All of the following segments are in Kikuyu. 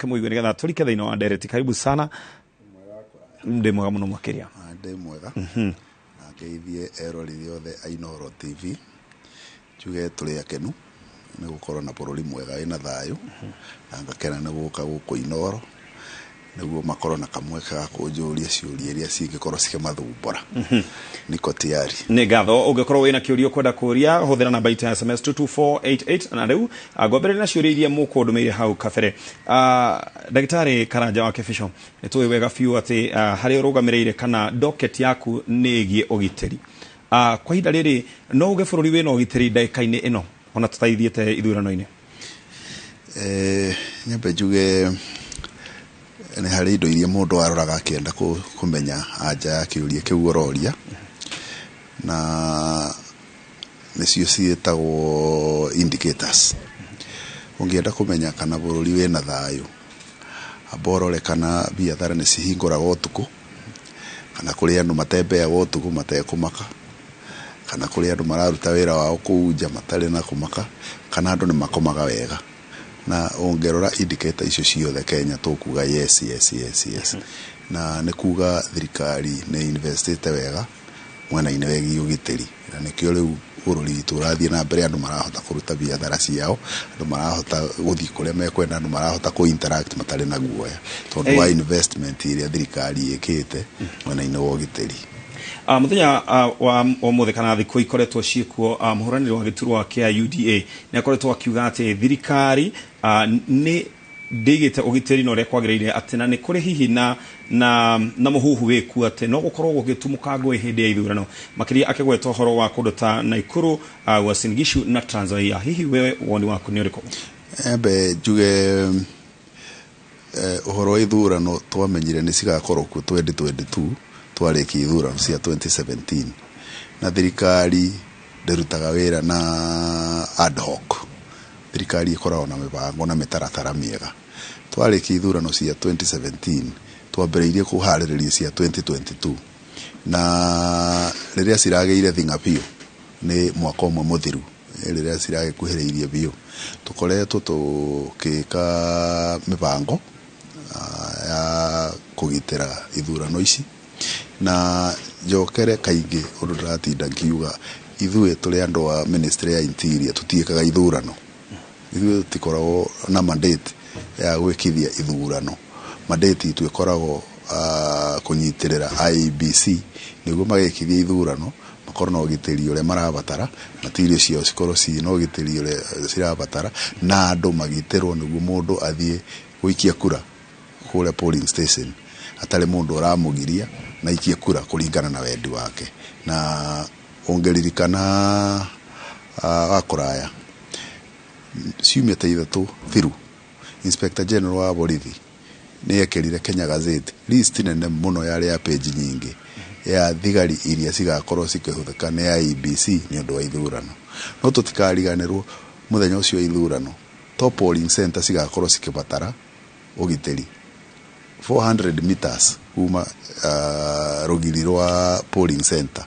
Mũkĩmũigue nĩgetha tũrike thĩinĩ wa ndereti. Karibu sana. Ndĩ mwega mũno makĩria. Ndĩ mwega na ngeithie eroreri othe a Inooro TV. Njuge tũrĩ akenu nĩ gũkorwo na bũrũri mwega wĩna thayũ, na ngakena nĩ gũka gũkũ Inooro nĩguo makorwo na kamweke ga kũnjũria ciũria iria cingĩkorwo cikĩmathumbũra. Niko tayari. Nĩ ngatho. Ũngĩkorwo wĩna kĩũria ũkwenda kũria, hũthĩra namba itũ ya SMS 22488. Na rĩu ngwambĩrĩria na ciũria iria mũkũndũmĩire hau kabere. Ndagĩtarĩ Karanja wa Kĩbico, nĩ tũĩ wega biũ atĩ harĩa ũrũgamĩrĩire kana docket yaku nĩ ĩgiĩ ũgitĩri. Kwa ihinda rĩrĩ, no uge bũrũri wĩna ũgitĩri ndagĩka-inĩ ĩno ona tũtaithiĩte ithurano-inĩ? Nyambe njuge nĩ harĩ indo iria mũndũ aroraga akĩenda kũmenya anja ya kĩũria kĩu ũroria, na nĩcio ciĩtagwo indicators. Ũngĩenda kũmenya kana bũrũri wĩna thayũ, amba ũrore kana biathara nĩ cihingũraga ũtukũ, kana kũrĩ andũ matembeaga ũtukũ matekũmaka, kana kũrĩ andũ mararuta wĩra wao kũu nja matarĩ na kũmaka, kana andũ nĩ makomaga wega. Na ũngĩrora indicator icio ciothe Kenya, tũkuga yes, yes, yes, yes. Na nĩ kuga thirikari nĩ investĩte wega mwena-inĩ wĩgiĩ ũgitĩri, na nĩkĩo rĩu bũrũri witũ ũrathiĩ na mbere. Andũ marahota kũruta biathara ciao, andũ marahota gũthiĩ kũrĩa mekwenda, andũ marahota kũ interact matarĩ na guoya, tondũ wa investment ĩrĩa thirikari ĩkĩte mwena-inĩ wa ũgitĩri. Mũthenya wa ũmũthĩ kana thikũ ikoretwo ciĩkuo, mũhũranĩri wa gĩturwa kĩa UDA nĩ akoretwo akiuga atĩ thirikari nĩ ndĩigĩte ũgitĩri na ũrĩa kwagĩrĩire, atĩ na nĩ kũrĩ hihi na mũhuhu wĩkuo atĩ no gũkorwo gũgĩtumũka ngũĩ hĩndĩ ya ithurano, makĩria akĩgweta ũhoro wa kũndũ ta Nakuru, Uasin Gishu na Trans Nzoia. Hihi wewe woni waku nĩ ũrĩkũ? Embe njuge ũhoro wa ithurano twamenyire nĩ cigakorwo kuo 2022 twarĩkia ithurano cia 2017, na thirikari ndĩrutaga wĩra na ad hoc. Thirikari ĩkoragwo na mĩbango na mĩtaratara mĩega. Twarĩkia ithurano cia 2017, twambĩrĩirie kũharĩrĩria cia 2022, na rĩrĩa ciragĩire thing'a biũ nĩ mwaka ũmwe mũthiru. Rĩrĩa ciragĩkuhĩrĩirie biũ, tũkoretwo tũgĩka mĩbango ya kũgitĩra ithurano ici. Na njokere kaingĩ ũndũ ndĩratinda ngiuga, ithuĩ tũrĩ andũ a Ministry ya Interior, tũtiĩkaga ithurano. Ithuĩ tũtikoragwo na mandate ya gwĩkithia ithurano. Mandate itũ ĩkoragwo kũnyitĩrĩra IEBC nĩguo magĩkithia ithurano makorwo na ũgitĩri ũrĩa marabatara, material ciao cikorwo ciĩna ũgitĩri ũrĩa cirabatara, na andũ magitĩrwo nĩguo mũndũ athiĩ gũikia kura kũrĩa polling station atarĩ mũndũ ũramũgiria, na aikie kura kũringana na wendi wake. Na ũngĩririkana wa kũraya ciumia ta 3 thiru, Inspector General wa borithi nĩ ekĩrire Kenya Gazette list nene mũno yarĩ ya page nyingĩ ya thigari iria cigakorwo cikĩhũthĩka nĩ IEBC nĩ ũndũ wa ithurano. No tũtikariganĩrwo mũthenya ũcio wa ithurano to polling center cigakorwo cikĩbatara ũgitĩri. 400 meters kuma rũgiri rwa polling center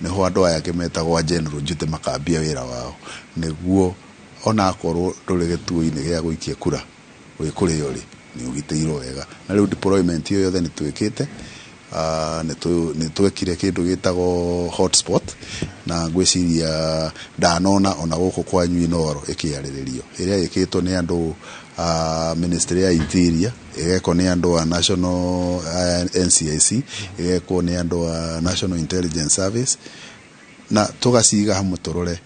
nĩho andũ aya angĩ metagwo a general duty makambia wĩra wao, nĩguo onakorwo ndũrĩ gĩtuo-inĩ gĩa gũikia kura, wĩ kũrĩa ũrĩ nĩ ũgitĩirwo wega. Na rĩu deployment ĩyo yothe nĩ twĩkĩte. Nĩ twekire kĩndũ gĩtagwo hotspot, na ngwĩciria ndanona ona gũkũ kwanyu Inooro ĩkĩarĩrĩrio, ĩrĩa ĩkĩtwo nĩ andũ a Ministry ya Interior, ĩgekwo nĩ andũ a National NCIC, ĩgekwo nĩ andũ a National Intelligence Service, na tũgaciga hamwe tũrore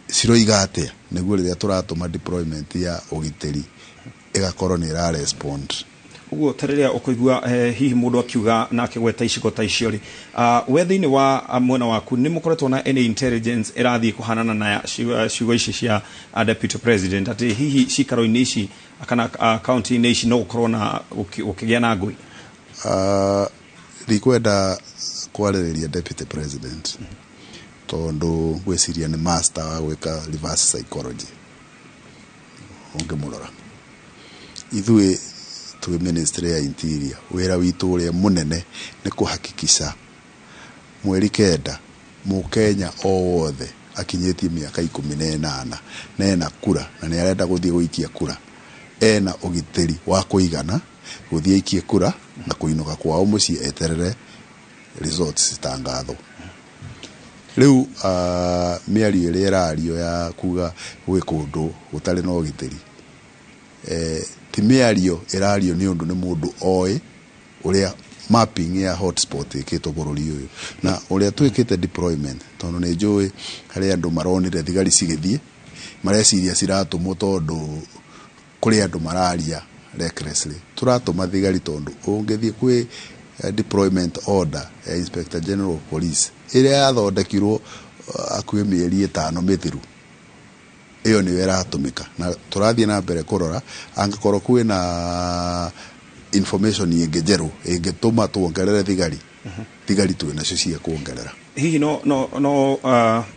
ciroiga atĩa, nĩguo rĩrĩa tũratũma deployment ya ũgitĩri ĩgakorwo nĩ ĩra respond. Ũguo ta rĩrĩa ũkũigua hihi mũndũ akiuga na akĩgweta icigo ta icio rĩ, we thĩinĩ wa mwena waku nĩ mũkoretwo na any intelligence ĩrathiĩ kũhanana na ciugo ici cia Deputy President, atĩ hihi cikaro-inĩ ici kana kaunti-inĩ ici no gũkorwo na gũkĩgĩa na ngũi? Ndikwenda kwarĩrĩria Deputy President tondũ ngwĩciria nĩ master wa gwĩka reverse psychology. Ũngĩmũrora, ithuĩ twĩ Ministry ya Interior, wĩra witũ ũrĩa mũnene nĩ kũhakikisha mweri 9 mũkenya o wothe akinyĩtie mĩaka 18 na ena kura na nĩ arenda gũthiĩ gũikia kura. Ena ũgitĩri wa kũigana gũthiĩ aikie kura na kũinũka kwao mũciĩ eterere results citangathwo. Rĩu mĩario ĩrĩa ĩrario ya kuga gwĩ kũndũ gũtarĩ na ũgitĩri, ti mĩario ĩrario nĩ ũndũ nĩ mũndũ oĩ ũrĩa mapping ya hotspot ĩkĩtwo bũrũri ũyũ na ũrĩa twĩkĩte deployment, tondũ nĩ njũĩ harĩ andũ maronire thigari cigĩthiĩ mareciria ciratũmwo tondũ kũrĩ andũ mararia recklessly. Tũratũma thigari tondũ ũngĩthiĩ kwĩ deployment order ya Inspector General of Police ĩrĩa yathondekirwo hakuhĩ mĩeri 5 mĩthiru, ĩyo nĩyo ĩratũmĩka, na tũrathiĩ na mbere kũrora angĩkorwo kwĩna information ĩngĩ njerũ ĩngĩtũma tuongerere thigari, thigari twĩ nacio cia kuongerera. Hihi no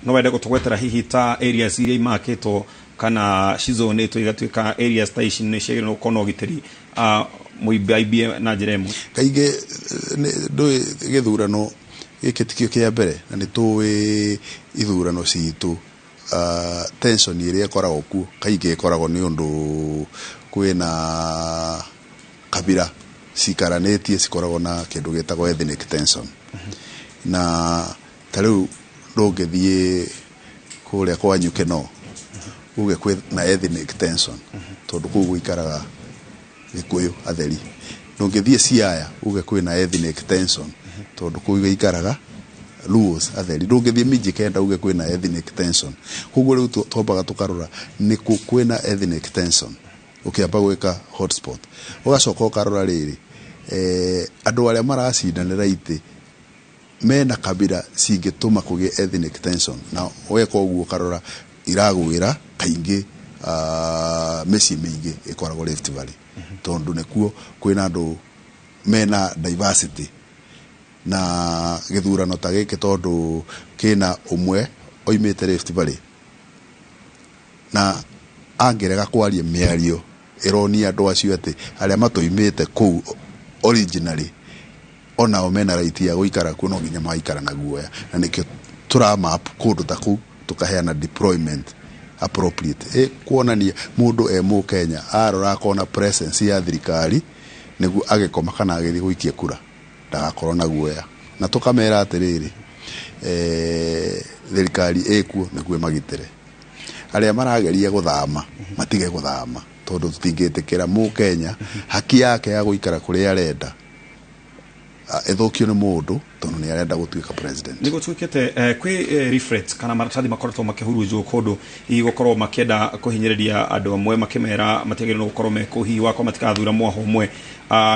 wende gũtũgwetera hihi ta areas iria imakĩtwo kana cizonĩtwo igatuĩka areas ta ici nĩ ciagĩrĩirwo gũkorwo na ũgitĩri mũimbaimbie na njĩra ĩmwe? Kaingĩ ndũĩ gĩthurano gĩkĩ tikĩo kĩa mbere, na nĩ tũĩ ithurano citũ tension ĩrĩa ĩkoragwo kuo kaingĩ ĩkoragwo nĩ ũndũ kwĩna kabira cikaranĩtie cikoragwo na kĩndũ gĩtagwo ethnic tension. Na ta rĩu ndũngĩthiĩ kũrĩa kwanyu Kĩno uge kwĩ na ethnic tension tondũ kũu gũikaraga Gĩkũyũ atheri. Ndũngĩthiĩ Siaya uge kwĩna ethnic tension tondũ kũu gũikaraga Luos atheri. Ndũngĩthiĩ Mijikenda uge kwĩna ethnic tension. Koguo rĩu twambaga tũkarora nĩ kũ kwĩna ethnic tension ũkĩamba gwĩka hotspot, ũgacoka ũkarora rĩrĩ andũ arĩa maracindanĩra itĩ mena kabira cingĩtũma kũgĩe ethnic tension, na weka ũguo ũkarora iragwĩra kaingĩ mĩciĩ mĩingĩ ĩkoragwo Rift Valley tondũ nĩkuo kwĩna andũ mena diversity. Na gĩthurano ta gĩkĩ tondũ kĩna ũmwe oimĩte Rift Valley na angĩrega kwaria mĩario ĩronia andũ acio atĩ arĩa matũimĩte kũu originally onao mena right ya gũikara kuo, no nginya magaikara na guoya, na nĩkĩo tũramap kũndũ ta kũu tũkaheana deployment appropriate kuonania mũndũ e mũkenya arora akona presence ya thirikari nĩguo agĩkoma kana agĩthiĩ gũikia kura ndagakorwo na guoya. Na tũkamera atĩrĩrĩ, thirikari ĩkuo nĩguo ĩmagitĩre, arĩa marageria gũthama matige gũthama tondũ tũtingĩtĩkĩra mũkenya haki yake ya gũikara kũrĩa arenda ĩthũkio nĩ mũndũ tondũ nĩ arenda gũtuĩka president. Nĩ gũtuĩkĩte kwĩ leaflets kana maratathi makoretwo makĩhurunjwo kũndũ hihi gũkorwo makĩenda kũhinyĩrĩria andũ amwe makĩmera matiagĩrĩirwo gũkorwo me kũu, hihi wakwa matikathura mwaho ũmwe.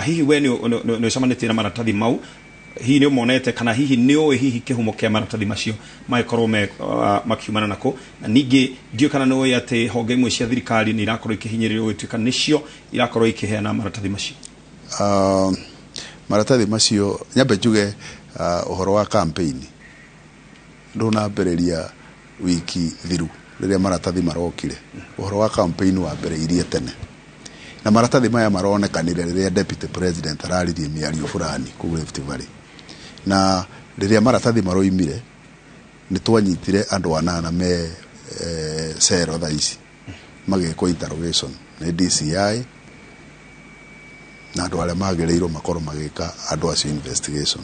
Hihi we nĩ ũcemanĩtie na maratathi mau, hihi nĩ ũmonete kana hihi nĩ ũĩ hihi kĩhumo kĩa maratathi macio magĩkorwo me makiumana nako? Na ningĩ ndiũĩ kana nĩ ũĩ atĩ honge imwe cia thirikari nĩ irakorwo ikĩhinyĩrĩrio gũtuĩka nĩcio irakorwo ikĩheana maratathi macio. Maratathi macio nyambe njuge ũhoro wa campaign ndũnambĩrĩria wiki thiru rĩrĩa maratathi marokire. Ũhoro wa campaign wambĩrĩirie tene, na maratathi maya maronekanire rĩrĩa deputy president araririe mĩario fulani kũu Rift Valley, na rĩrĩa maratathi maroimire nĩ twanyitire andũ anana me cero thaa ici magĩkwo interrogation nĩ DCI na andũ arĩa magĩrĩirwo makorwo magĩka andũ acio investigation.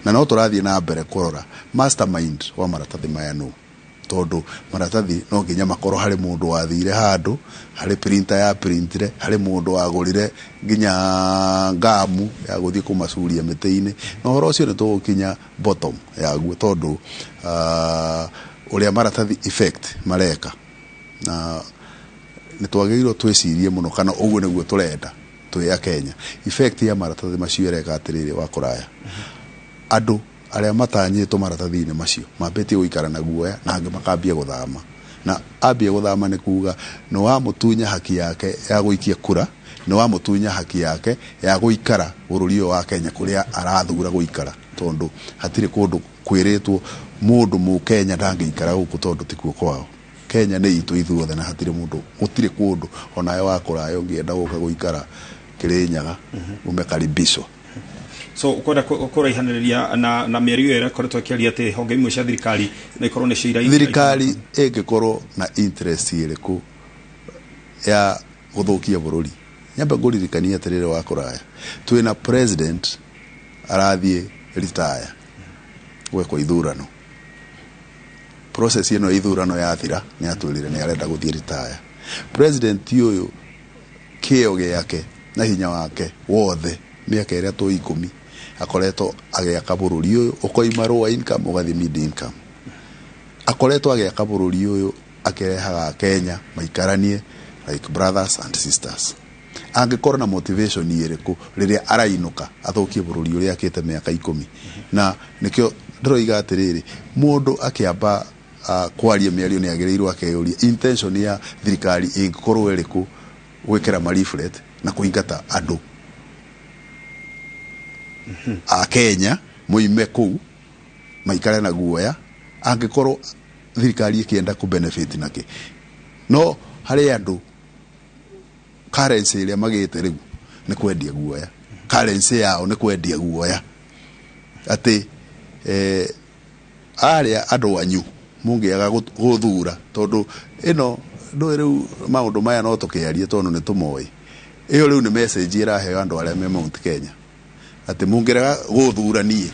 Na no tũrathiĩ na mbere kũrora mastermind wa maratathi maya nũ, tondũ maratathi no nginya makorwo harĩ mũndũ wathire handũ, harĩ printer ya printire, harĩ mũndũ wagũrire nginya ngamu ya gũthiĩ kũmacuria mĩtĩ-inĩ, na ũhoro ũcio nĩ tũgũkinya bottom yaguo tondũ ũrĩa maratathi effect mareka, na nĩ twagĩrĩirwo twĩcirie mũno kana ũguo nĩguo tũrenda twĩ a Kenya. Effect ya maratathi macio ĩreka atĩrĩrĩ wa kũraya, andũ arĩa matanyĩtwo maratathi-inĩ macio mambĩtie gũikara na guoya na angĩ makambia gũthama, na ambia gũthama nĩ kuga nĩ wamũtunya haki yake ya gũikia kura, nĩ wamũtunya haki yake ya gũikara bũrũri ũyũ wa Kenya kũrĩa arathura gũikara, tondũ hatirĩ kũndũ kwĩrĩtwo mũndũ mũkenya ndangĩikara gũkũ tondũ tikuo kwao. Kenya nĩ itũ ithuothe na hatirĩ mũndũ, gũtirĩ kũndũ onawe wa kũraya ũngĩenda gũka gũikara Kĩrĩnyaga umekaribishwa. So ukwenda kũraihanĩrĩria na mĩario ĩyo ĩrakoretwo ĩkĩaria atĩ honge imwe cia thirikari no ikorwo nĩcio thirikari ĩngĩkorwo na interest ĩrĩkũ ya Gũthũkia bũrũri. Nyambe ngũririkanie atĩrĩrĩ, wa kũraya, twĩna president arathiĩ retire, gwekwo ithurano. Process ĩno ya ithurano yathira, nĩ atwĩrire nĩ arenda gũthiĩ retire. President ũyũ, kĩo gĩake na hinya wake wothe, mĩaka ĩrĩa twĩ 10 akoretwo agĩaka bũrũri ũyũ, ũkoima lower income ũgathiĩ mid income. Akoretwo agĩaka bũrũri ũyũ, akĩrehaga Kenya maikaranie like brothers and sisters. Angĩkorwo na motivation ĩrĩkũ rĩrĩa arainũka athũkie bũrũri ũrĩa akĩte mĩaka 10? Na nĩkĩo ndĩroiga atĩrĩrĩ, mũndũ akĩamba kwaria mĩario nĩ agĩrĩirwo akeyũria intention ya thirikari ĩngĩkorwo ĩrĩkũ gwĩkĩra ma leaflet na kũingata andũ a Kenya moime kũu maikare na guoya, angĩkorwo thirikari ĩkĩenda kũ benefit nakĩ. No harĩ andũ currency ĩrĩa magĩte rĩu nĩ kwendia guoya, currency yao nĩ kwendia guoya, atĩ arĩa andũ anyu mũngĩaga gũthura, tondũ ĩno ndũĩ rĩu maũndũ maya no tũkĩarie tondũ nĩ tũmoĩ. Ĩyo rĩu nĩ message ĩraheo andũ arĩa me Mount Kenya, atĩ mũngĩrega gũthura niĩ,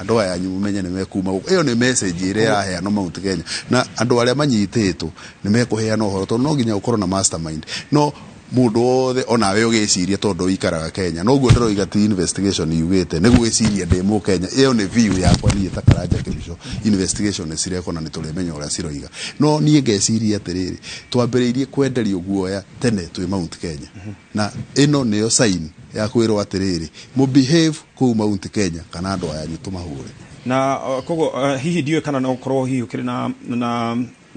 andũ aya anyu mũmenye nĩ mekuma gũkũ. Ĩyo nĩ message ĩrĩa ĩraheanwo Mount Kenya, na andũ arĩa manyitĩtwo nĩ mekũheana ũhoro, tondũ no nginya ũkorwo na mastermind. No mũndũ wothe onawe ũgĩciria, tondũ ũikaraga Kenya, noguo ndĩroiga ti investigation yugĩte, nĩ gwĩciria ndĩ mũkenya. Ĩyo nĩ view yakwa niĩ ta Karanja Kĩrico. Investigation nĩ cirekwo na nĩ tũrĩmenya ũrĩa ciroiga, no niĩ ngeciria atĩrĩrĩ, twambĩrĩirie kwenderio guoya tene twĩ Mount Kenya, na ĩno nĩyo sign ya kwĩrwo atĩrĩrĩ, mũ behave kũu Mount Kenya kana andũ aya anyu tũmahũre. Na koguo hihi ndiũĩ kana no ũkorwo hihi ũkĩrĩ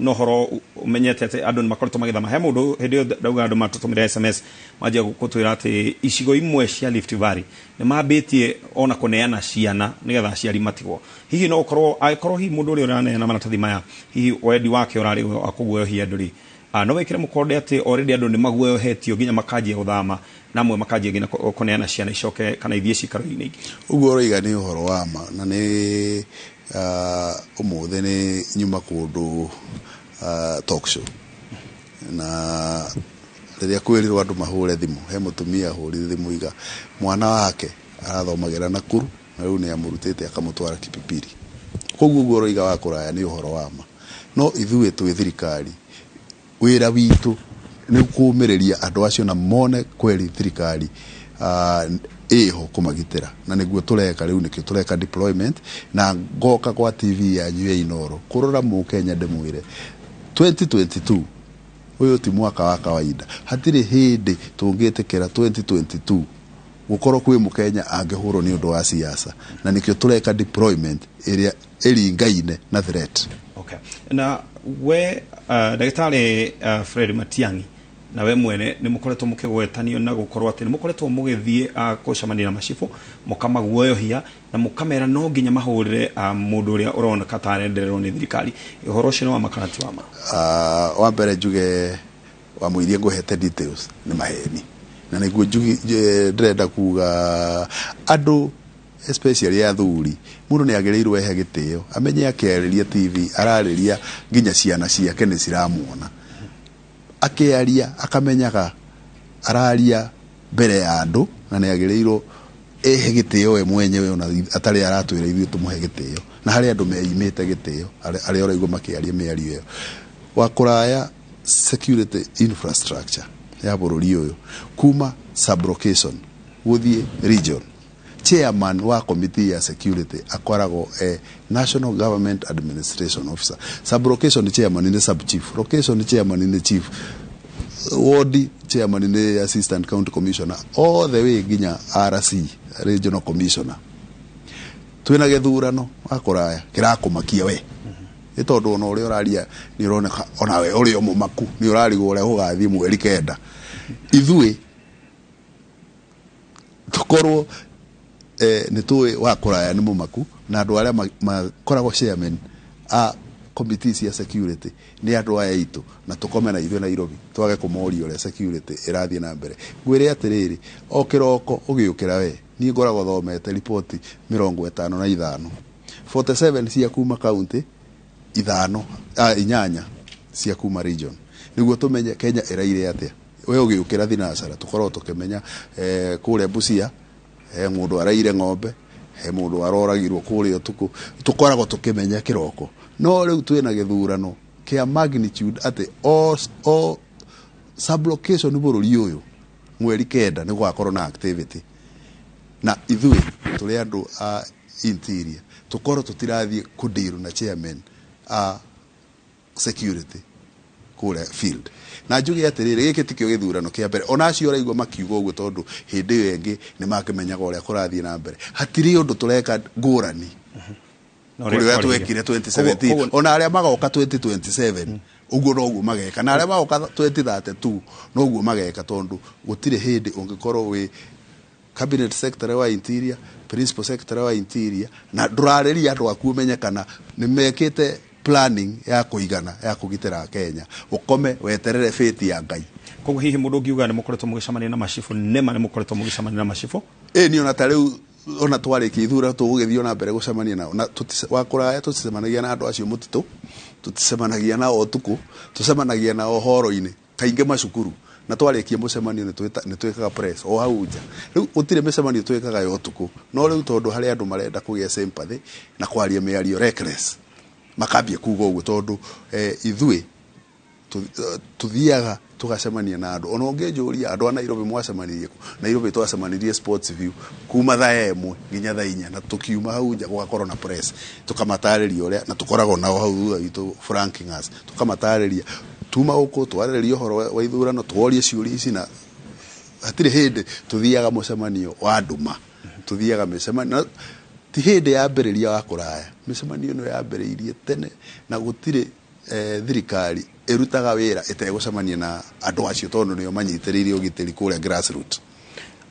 na ũhoro ũmenyete atĩ andũ nĩ makoretwo magĩthama. He mũndũ hĩndĩ ĩyo ndauga andũ matũtũmĩre SMS, manjia gũtwĩra atĩ icigo imwe cia Rift Valley nĩ mambĩtie ona kũneana ciana nĩgetha aciari matigwo. Hihi no ũkorwo, angĩkorwo hihi mũndũ ũrĩa ũraneana maratathi maya, hihi wendi wake ũrarĩ wa kũguoyohia andũ rĩ, no wĩkĩre mũkonde atĩ already andũ nĩ maguoyohetio nginya makanjia gũthama, na amwe makanjia nginya kũneana ciana icoke kana ithiĩ cikaro-inĩ ingĩ? Ũguo ũroiga nĩ ũhoro wa ma, na nĩ ũmũthĩ nĩ nyuma kũndũ talk show, na rĩrĩa kwĩrirwo andũ mahũre thimũ, he mũtumia ahũrire thimũ iga mwana wake arathomagĩra Nakuru na rĩu nĩ amũrutĩte akamũtwara Kipipiri. Koguo ũguo ũroiga wa kũraya nĩ ũhoro wa ma, no ithuĩ twĩ thirikari, wĩra witũ nĩ kũmĩrĩria andũ acio na mone kweri thirikari ĩho kũmagitĩra, na nĩguo tũreka rĩu. Nĩkĩo tũreka deployment na ngoka kwa TV yanyu ya Inoro kũrora mũkenya, ndĩmwĩre 2022 ũyũ ti mwaka wa kawaida. Hatirĩ hĩndĩ tũngĩtĩkĩra 2022 gũkorwo kwĩ mũkenya angĩhũrwo nĩ ũndũ wa siasa, na nĩkĩo tũreka deployment ĩrĩa ĩringaine na threat. Okay. Na we ndagĩtarĩ Fred Matiang'i, na we mwene nĩ mũkoretwo mũkĩgwetanio na gũkorwo atĩ nĩ mũkoretwo mũgĩthiĩ gũcemania na macibũ, mũkamaguoyohia na mũkamera no nginya mahũrĩre mũndũ ũrĩa ũroneka ta arendererwo nĩ thirikari. Ũhoro ũcio nĩ wa ma kana ti wa ma? Wa mbere njuge wamũirie ngũhete details nĩ maheni, na nĩguo ndĩrenda kuga andũ, especially athuri, mũndũ nĩ agĩrĩirwo ehe gĩtĩo, amenye akĩarĩria TV ararĩria nginya ciana ciake nĩ ciramuona akĩaria, akamenyaga araria mbere ya andũ, na nĩ agĩrĩirwo ehe gĩtĩo we mwenyewe ona atarĩ aratwĩra ithuĩ tũmũhe gĩtĩo. Na harĩ andũ meimĩte gĩtĩo arĩa ũraigua makĩaria mĩario ĩyo. Wa kũraya, security infrastructure ya bũrũri ũyũ kuma sublocation gũthiĩ region, chairman wa committee ya security akoragwo e national government administration officer. Sublocation chairman nĩ sub chief, location chairman nĩ chief, ward chairman nĩ assistant county commissioner, all the way nginya RC, regional commissioner. Twina gĩthurano wa kũraya kĩrakũmakia we, nĩ tondũ ona ũrĩa ũraria nĩ ũroneka onawe ũrĩ o mũmaku, nĩ ũrarigwo ũrĩa gũgathiĩ mweri 9. Ithuĩ tũkorwo nĩ tũĩ wa kũraya nĩ mũmaku, na andũ arĩa makoragwo chairman a committee cia security nĩ andũ aya aitũ, na tũkome na ithuĩ Nairobi twage kũmoria ũrĩa security ĩrathiĩ na mbere. Ngwĩre atĩrĩrĩ, o kĩroko ũgĩũkĩra we, niĩ ngoragwo thomete riboti 55, 47 cia kuma county, ithano 8 cia kuma region, nĩguo tũmenye Kenya ĩraire atĩa. We ũgĩũkĩra thinacara tũkoragwo tũkĩmenya kũrĩa Busia he mũndũ araire ng'ombe, he mũndũ aroragirwo kũrĩa ũtukũ, tũkoragwo tũkĩmenya kĩroko. No rĩu twĩna gĩthurano kĩa magnitude atĩ o sublocation bũrũri ũyũ mweri 9 nĩ gũgakorwo na activity, na ithuĩ tũrĩ andũ a interior tũkorwo tũtirathiĩ kũdeal na chairman a security kũrĩa field. Na njuge atĩrĩrĩ, gĩkĩ tikĩo gĩthurano kĩa mbere, ona acio ũraigua makiuga ũguo tondũ hĩndĩ ĩyo ĩngĩ nĩ makĩmenyaga ũrĩa kũrathiĩ na mbere. Hatirĩ ũndũ tũreka ngũrani kũrĩ ũrĩa twekire 2017, ona arĩa magoka 2027 ũguo noguo mageka, na arĩa magoka 2032 noguo mageka, tondũ gũtirĩ hĩndĩ ũngĩkorwo wĩ cabinet secretary wa interior, principal secretary wa interior, na ndũrarĩria andũ aku ũmenye kana nĩ mekĩte planning ya kũigana ya kũgitĩra Kenya, ũkome weterere fate ya Ngai. Koguo hihi mũndũ ũngiuga nĩ mũkoretwo mũgĩcemania na macibũ, nĩma nĩ mũkoretwo mũgĩcemania na macibũ? Ĩ niĩ ona ta rĩu ona twarĩkia ithurano tũgũgĩthiĩ ona mbere gũcemania nao, na wa kũraya tũticemanagia na andũ acio mũtitũ, tũticemanagia nao ũtukũ, tũcemanagia nao horo-inĩ kaingĩ macukuru, na twarĩkia mũcemanio nĩ twĩkaga press o hau nja. Rĩu gũtirĩ mĩcemanio twĩkaga ya ũtukũ, no rĩu tondũ harĩ andũ marenda kũgĩa sympathy na kwaria mĩario reckless, makambia kuga ũguo tondũ ithuĩ tuthiaga tugacemania na andũ. Ona ũngĩnjũria andũ a Nairobi mwacemanirie kũ, Nairobi twacemanirie Sports View kuma thaa 1 nginya thaa 4, na tukiuma hau nja gũgakorwo na press, tukamatarĩria ũrĩa, na tũkoragwo nao hau thutha witũ flanking us, tukamatarĩria tuma gũkũ twarĩrĩria ũhoro wa ithurano, tworie ciũria ici, na hatirĩ hĩndĩ tuthiaga mũcemanio wa nduma, tuthiaga mĩcemanio ti hĩndĩ yambĩrĩria wa kũraya, mĩcemanio ĩno yambĩrĩirie tene, na gũtirĩ thirikari ĩrutaga wĩra ĩtegũcemania na andũ acio tondũ nĩo manyitĩrĩire ũgitĩri kũrĩa grassroots.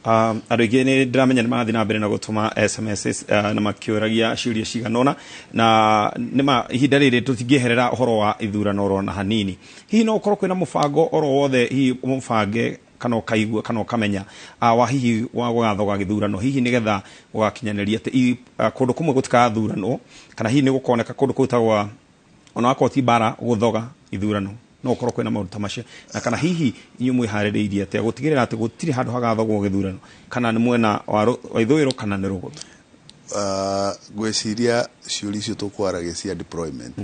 Andũ aingĩ nĩ ndĩramenya nĩ marathiĩ na mbere na gũtũma SMSs na makĩũragia ciũria cigana ũna, na nĩma ihinda rĩrĩ tũtingĩeherera ũhoro wa ithurano oro na hanini. Hihi no ũkorwo kwĩna mũbango oro wothe hihi mũbange kana ũkaigua kana ũkamenya wa hihi wa gũgathoga gĩthurano, hihi nĩgetha gũgakinyanĩria atĩ kũndũ kũmwe gũtigathuranwo, kana hihi nĩ gũkoneka kũndũ kũu tagwa ona wakorwo ti mbara gũthoga ithurano, no ũkorwo kwĩna maũndũ ta macio, na kana hihi inyuĩ mwĩharĩrĩirie atĩa gũtigĩrĩra atĩ gũtirĩ handũ hagathogwo gĩthurano, kana nĩ mwena wa ithũĩro kana nĩ rũgũrũ? Ngwĩciria ciũria icio tũkwaragia cia deployment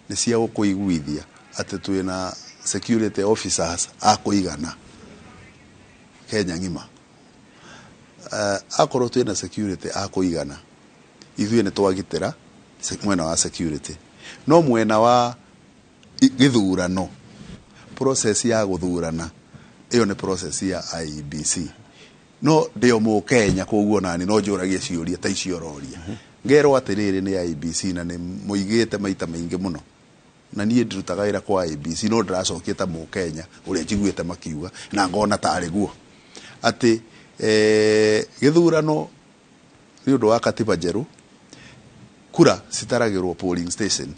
nĩ cia gũkũiguithia atĩ twĩna security officers a kũigana Kenya ng'ima. Akorwo twĩna security a kũigana, ithuĩ nĩ twagitĩra mwena wa security, no mwena wa gĩthurano, process ya gũthurana ĩyo nĩ process ya IEBC. No ndĩ o mũkenya, koguo nani no njũragie ciũria ta icio ũroria. Ngerwo atĩrĩrĩ nĩ IEBC na nĩ mũigĩte maita maingĩ mũno, na niĩ ndirutaga wĩra kwa IEBC, no ndĩracokia ta mũkenya ũrĩa njiguĩte makiuga na ngona tarĩ guo atĩ gĩthurano nĩ ũndũ wa katiba njerũ, kura citaragĩrwo polling station,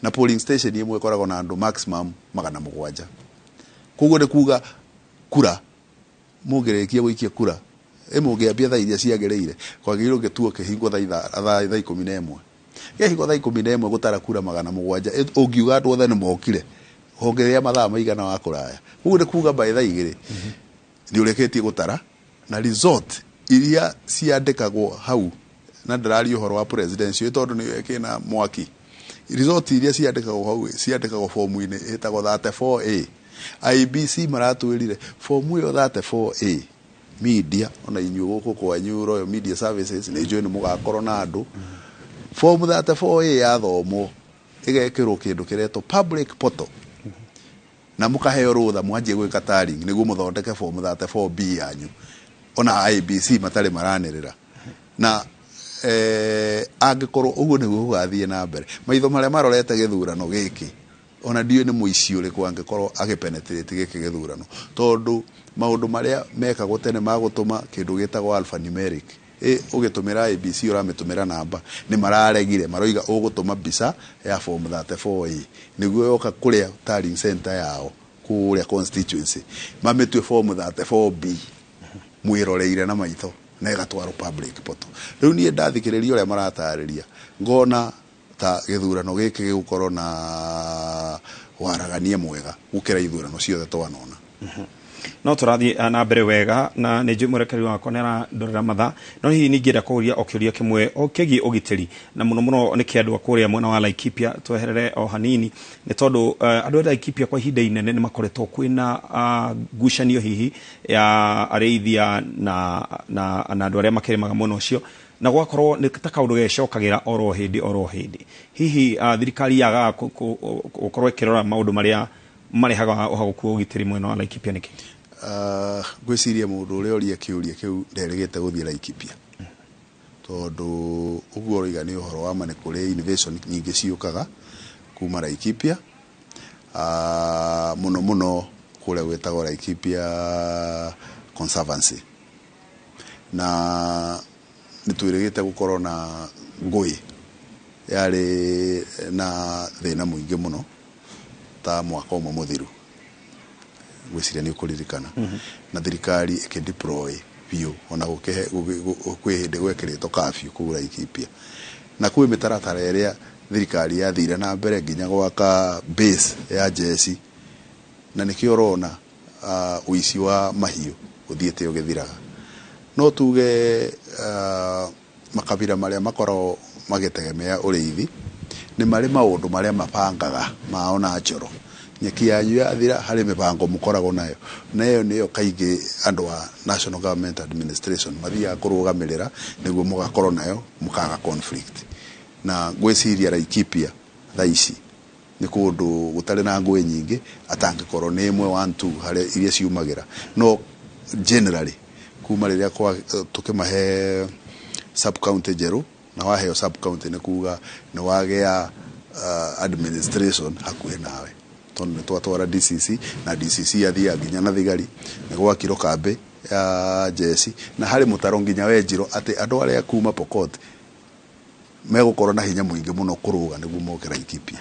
na polling station ĩmwe ĩkoragwo na andũ maximum 700. Koguo nĩ kuga kura mũngĩrĩkia gũikia kura ĩmũngĩambia thaa iria ciagĩrĩire, kwagĩrĩirwo gĩtuo kĩhingwo thaa 11, kĩhingwo thaa 11 gũtara kura 700, ũngiuga andũ othe nĩ mokire hongerea mathaa maigana wa kũraya. Koguo nĩ kuga by thaa 2 nĩ ũrĩkĩtie gũtara, na result iria ciandĩkagwo hau, na ndĩraria ũhoro wa presidential tondũ nĩyo ĩkĩna mwaki, result iria ciandĩkagwo hau ciandĩkagwo fomu-inĩ ĩtagwo 34A. IEBC maratwĩrire fomu ĩyo 34A media, ona inyuĩ gũkũ kwanyu Royal Media Services nĩ njũĩ nĩ mũgakorwo na andũ, fomu 34A yathomwo ĩgekĩrwo kĩndũ kĩretwo public portal, na mũkaheo rũtha mwanjie gwĩka tallying nĩguo mũthondeke fomu 34B yanyu, ona IEBC matarĩ maranĩrĩra. Na angĩkorwo ũguo nĩguo gũgathiĩ na mbere, maitho marĩa marorete gĩthurano gĩkĩ ona ndiũĩ nĩ mũici ũrĩkũ angĩkorwo agĩpenetrate gĩkĩ gĩthurano, tondũ maũndũ marĩa mekagwo tene ma gũtũma kĩndũ gĩtagwo alphanumeric, ũgĩtũmĩra IEBC ũramĩtũmĩra namba, nĩ mararegire, maroiga ũgũtũma mbica ya form 34A nĩguo yoka kũrĩa tallying center yao kũrĩa constituency mamĩtue form 34B mwĩroreire na maitho na ĩgatwarwo public portal. Rĩu niĩ ndathikĩrĩria ũrĩa maratarĩria ngona ta gĩthurano gĩkĩ gĩgũkorwo na waragania mwega gũkĩra ithurano ciothe twanona. No tũrathiĩ na mbere wega na nĩ njũĩ mwerekeri wakwa nĩ arandorera mathaa, no hihi ningĩenda kũũria o kĩũria kĩmwe o kĩgiĩ ũgitĩri, na mũno mũno nĩ kĩa andũ a kũrĩa mwena wa Laikipia. Tweherere o hanini nĩ tondũ andũ a Laikipia kwa ihinda inene nĩ makoretwo kwĩna ngucanio hihi ya arĩithia na andũ arĩa makĩrĩmaga mwena ũcio, na gwakorwo nĩ ta kaũndũ gecokagĩra oro hĩndĩ oro hĩndĩ. Hihi thirikari yagaga gũkorwo ĩkĩrora maũndũ marĩa marehaga ũhagũku wa ũgitĩri mwena wa Laikipia nĩkĩ? Ngwĩciria mũndũ ũrĩa ũria kĩũria kĩu nderĩgĩte gũthiĩ Laikipia, tondũ ũguo ũroiga nĩ ũhoro wa ma, nĩ kũrĩ innovation nyingĩ ciũkaga kuma Laikipia, mũno mũno kũrĩa gwĩtagwo Laikipia Conservancy, na nĩ twĩrĩgĩte gũkorwo na ngũĩ yarĩ na thĩna mũingĩ mũno ta mwaka ũmwe mũthiru, ngwĩciria nĩ ũkũririkana, na thirikari ĩkĩ-deploy biũ, ona kwĩ hĩndĩ gwekĩrĩtwo curfew kũu Laikipia, na kwĩ mĩtaratara ĩrĩa thirikari yathire na mbere nginya gwaka base ya jeshi, na nĩkĩo ũrona ũici wa mahiũ ũthiĩte ũgĩthiraga. No tuge makabira marĩa makoragwo magĩtegemea ũrĩithi nĩ marĩ maũndũ marĩa mabangaga mao na njoro, nyeki yanyu yathira harĩ mĩbango mũkoragwo nayo, na ĩyo nĩyo kaingĩ andũ a National Government Administration mathiaga kũrũgamĩrĩra nĩguo mũgakorwo nayo mũkaga conflict. Na ngwĩciria Laikipia thaa ici nĩ kũndũ gũtarĩ na ngũĩ nyingĩ, atangĩkorwo nĩ ĩmwe 1 2 harĩa iria ciumagĩra, no generally kuma rĩrĩa tũkĩmahe sub county njerũ, na waheo sub county nĩ kuga nĩ wagĩa administration hakuhĩ nawe, tondũ nĩ twatwara DCC na DCC yathiaga nginya na thigari, nĩ gwakirwo kambĩ ya jeshi, na harĩ mũtaro nginya wenjirwo atĩ andũ arĩa kuma Pokot megũkorwo na hinya mũingĩ mũno kũrũga nĩguo moke Laikipia.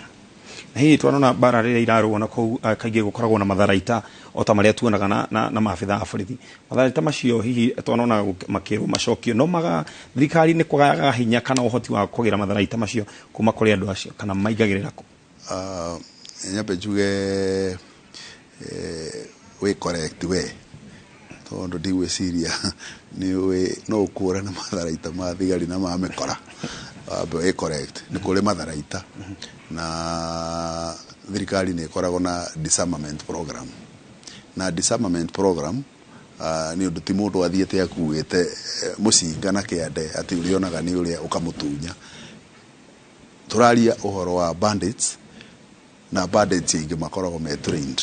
Na hihi twanona mbara rĩrĩa irarũo na kũu kaingĩ gũkoragwo na matharaita o ta marĩa tuonaga na maabitha a borithi. Matharaita macio hihi twanona makĩrwo macokio, no maga thirikari nĩ kwagaga hinya kana ũhoti wa kũgĩra matharaita macio kuma kũrĩ andũ acio, kana maigagĩrĩra kũ? Nyambe njuge wĩ correct we, tondũ ndigwĩciria nĩ no ũkũrane matharaita ma thigari na ma mĩkora. Wambe wĩ correct, nĩ kũrĩ matharaita na thirikari nĩ ĩkoragwo na disarmament program, na disarmament program nĩ ũndũ ti mũndũ athiĩte akuĩte mũcinga na kĩande atĩ ũrĩonaga nĩ ũrĩa ũkamũtunya. Tũraria ũhoro wa bandits, na bandits aingĩ makoragwo me trained,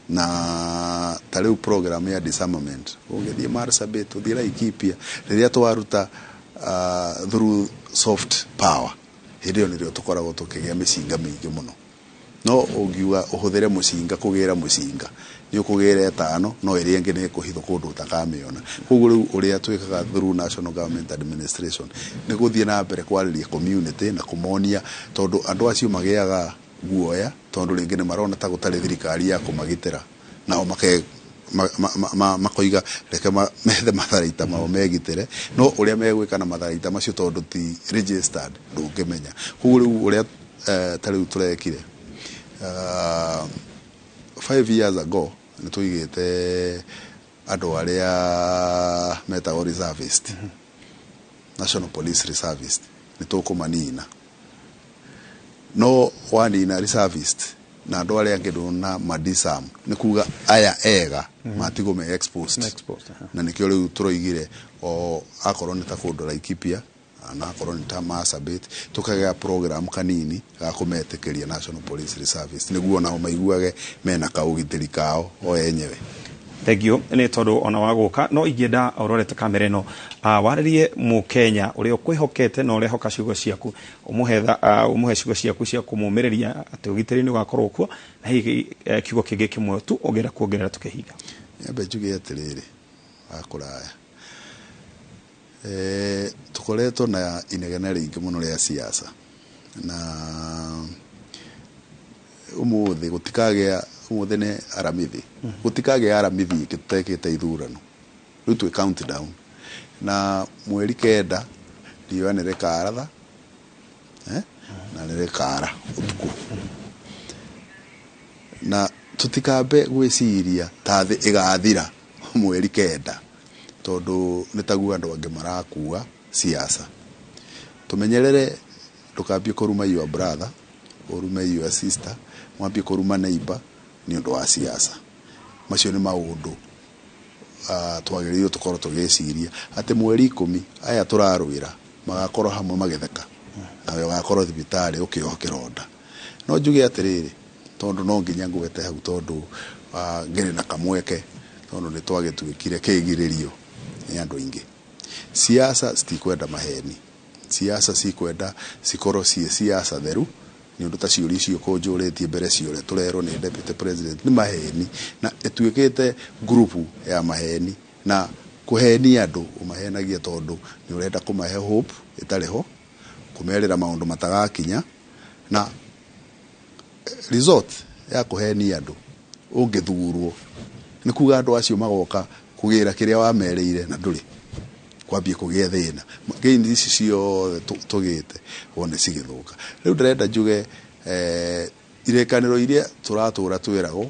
na ta rĩu program ya disarmament ũngĩthiĩ Marsabit, ũthiĩ Laikipia, rĩrĩa twaruta through soft power, hĩndĩ ĩyo nĩrĩo tũkoragwo tũkĩgĩa mĩcinga mĩingĩ mũno. No ũngiuga ũhũthĩre mũcinga kũgĩra mũcinga, nĩ ũkũgĩra ĩtano, no ĩrĩa ĩngĩ nĩ ĩkũhithwo kũndũ ũtakamĩona. Koguo rĩu ũrĩa twĩkaga through National Government Administration nĩ gũthiĩ na mbere kwarĩria community na kũmonia, tondũ andũ acio magĩaga guoya tondũ rĩngĩ nĩ marona ta gũtarĩ thirikari ya kũmagitĩra, nao makoiga reke methe matharaita mao megitĩre, no ũrĩa megwĩka na matharaita macio tondũ ti registered ndũngĩmenya. Koguo rĩu ũrĩa ta rĩu tũrekire 5 years ago, nĩ tũigĩte andũ arĩa metagwo reservist, National Police Reservist, nĩ tũkũmanina. No wanina reservist na andũ arĩa angĩ ndũna madisarm, nĩ kuga aya ega matigwo me exposed. Na nĩkĩo rĩu tũroigire o akorwo nĩ ta kũndũ Laikipia na akorwo nĩ ta Marsabit, tũkagĩa program kanini ga kũmetĩkĩria National Police Reservice nĩguo nao maiguage mena kaũgitĩri kao o enyewe. Thank you nĩ tondũ ona wa gũka, no ingĩenda ũrorete kamera ĩno warĩrie mũkenya ũrĩa ũkwĩhokete na ũrehoka ciugo ciaku, ũmũhe ciugo ciaku cia kũmũmĩrĩria atĩ ũgitĩri nĩ ũgakorwo kuo, na hihi kiugo kĩngĩ kĩmwe tu ũngĩenda kuongerera tũkĩhinga. Nyambe njuge atĩrĩrĩ, wa kũraya tũkoretwo na inegene rĩingĩ mũno rĩa siasa, na ũmũthĩ gũtikagĩa, ũmũthĩ nĩ Aramithi, gũtikagĩa Aramithi ĩngĩ tũtekĩte ithurano. Rĩu twĩ countdown, na mweri 9 riũa nĩ rĩkaratha, na nĩ rĩkara ũtukũ, na Tũtikambe gwĩciria ta thĩ ĩgathira mweri 9, tondũ nĩ taguo andũ angĩ marakua siasa. Tũmenyerere, ndũkambie kũruma your brother, ũrume your sister, mwambie kũruma neighbor nĩ ũndũ wa siasa. Macio nĩ maũndũ twagĩrĩirwo tũkorwo tũgĩciria atĩ mweri 10 aya tũrarũĩra magakorwo hamwe magĩtheka, nawe ũgakorwo thibitarĩ ũkĩoha kĩronda. No njuge atĩrĩrĩ, tondũ no nginya ngwete hau, tondũ ngĩrĩ na kamweke, tondũ nĩ twagĩtuĩkire kĩgirĩrio nĩ andũ aingĩ. Siasa citikwenda maheni, siasa cikwenda cikorwo ciĩ siasa theru. Nĩ ũndũ ta ciũria icio kũnjũrĩtie mbere ciũria tũrerwo nĩ deputy president nĩ maheni, na ĩtuĩkĩte ngurubu ya maheni na kũhenia andũ. Ũmahenagia tondũ nĩ ũrenda kũmahe hope ĩtarĩ ho, kũmerĩra maũndũ matagakinya, na result ya kũhenia andũ ũngĩthurwo nĩ kuga andũ acio magoka kũgĩra kĩrĩa wamerĩire na ndũrĩ kwambie kũgĩa thĩna. Gain ici ciothe tũgĩte wone cigĩthũka. Rĩu ndĩrenda njuge irĩkanĩro iria tũratũra twĩragwo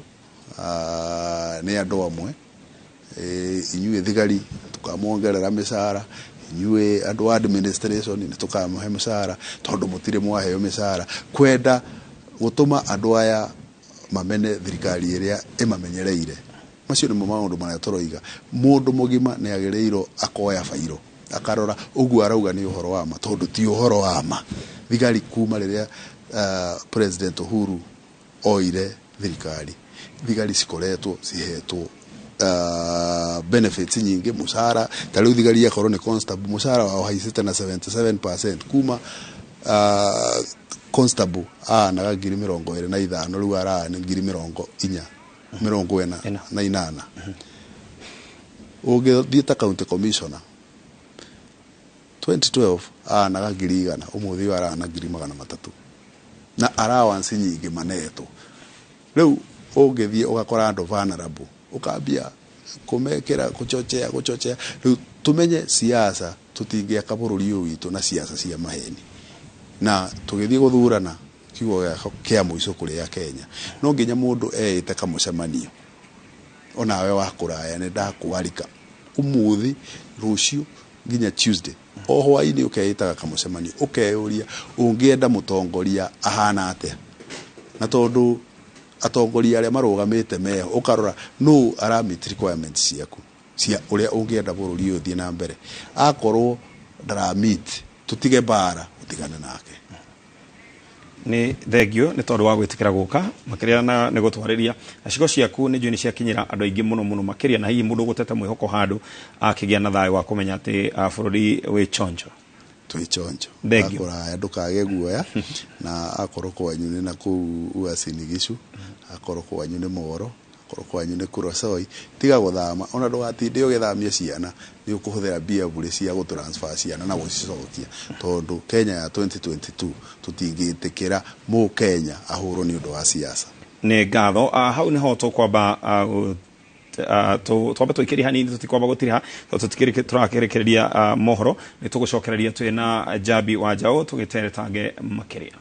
nĩ andũ amwe, inyuĩ thigari tũkamwongerera mĩcara, inyuĩ andũ a administration nĩ tũkamũhe mĩcara, tondũ mũtirĩ mwaheo mĩcara, kwenda gũtũma andũ aya mamene thirikari ĩrĩa ĩmamenyereire. Macio nĩmo maũndũ marĩa tũroiga. Mũndũ mũgima nĩ agĩrĩirwo akoya bairo akarora ũguo arauga nĩ ũhoro wa ma, tondũ ti ũhoro wa ma. Thigari kuma rĩrĩa President Uhuru oire thirikari, thigari cikoretwo cihetwo benefits nyingĩ, mũcara. Ta rĩu thigari akorwo nĩ constable, mũcara wao haicĩte na 77% kuma constable aanaga 25,000, rĩu araana 40,000, 48. Ũngĩthiĩ ta county commissioner, 2012 aanaga 100,000, ũmũthĩ ũyũ arana 300,000, na allowance nyingĩ manetwo. Rĩu ũngĩthiĩ ũgakora andũ vulnerable, ũkambia kũmekĩra kũchochea kũchochea. Rĩu tũmenye siasa, tũtingĩaka bũrũri ũyũ witũ na siasa cia maheni. Na tũgĩthiĩ gũthurana, kiugo gĩakwa kĩa mũico kũrĩ ya Kenya, no nginya mũndũ eĩte kamũcemanio onawe wa kũraya, nĩ ndakwarika ũmũthĩ, rũciũ nginya Tuesday o hwaĩ-inĩ, ũkeĩtaga kamũcemanio, ũkeyũria ũngĩenda mũtongoria ahana atĩa. Na tondũ atongoria arĩa marũgamĩte meho, ũkarora nũ ara meet requirements ciaku cia ũrĩa ũngĩenda bũrũri ũyũ ũthiĩ na mbere. Akorwo ndara meet, tũtige mbara, ũtigane nake. Nĩ thengio nĩ tondũ wa gwĩtĩkĩra gũka makĩria na nĩ gũtwarĩria na cigo ciaku. Nĩ njũĩ nĩ ciakinyĩra andũ aingĩ mũno mũno makĩria, na hihi mũndũ gũtete mwĩhoko handũ akĩgĩa na thayũ wa kũmenya atĩ bũrũri wĩ chonjo. Twĩ chonjo. Thengio. Akũraya ndũkage guoya, na akorwo kwanyu nĩ na kũu Uasin Gishu, akorwo kwanyu nĩ Moro, akorwo kwanyu nĩ Kuresoi, tiga gũthama. Ona ndũgatinde ũgĩthamia ciana, nĩ ũkũhũthĩra mbia bure cia gũtransfer ciana na gũcicokia, tondũ Kenya ya 2022 tũtingĩtĩkĩra mũkenya ahũrwo nĩ ũndũ wa siasa. Nĩ ngatho. Hau nĩho tũkwamba twambe tũikĩrie hanini, tũtikwamba gũtiriha tondũ tũrakĩrĩkĩrĩria mohoro. Nĩ tũgũcokereria twĩ na Njambi wa Njaũ tũgĩteretange makĩria.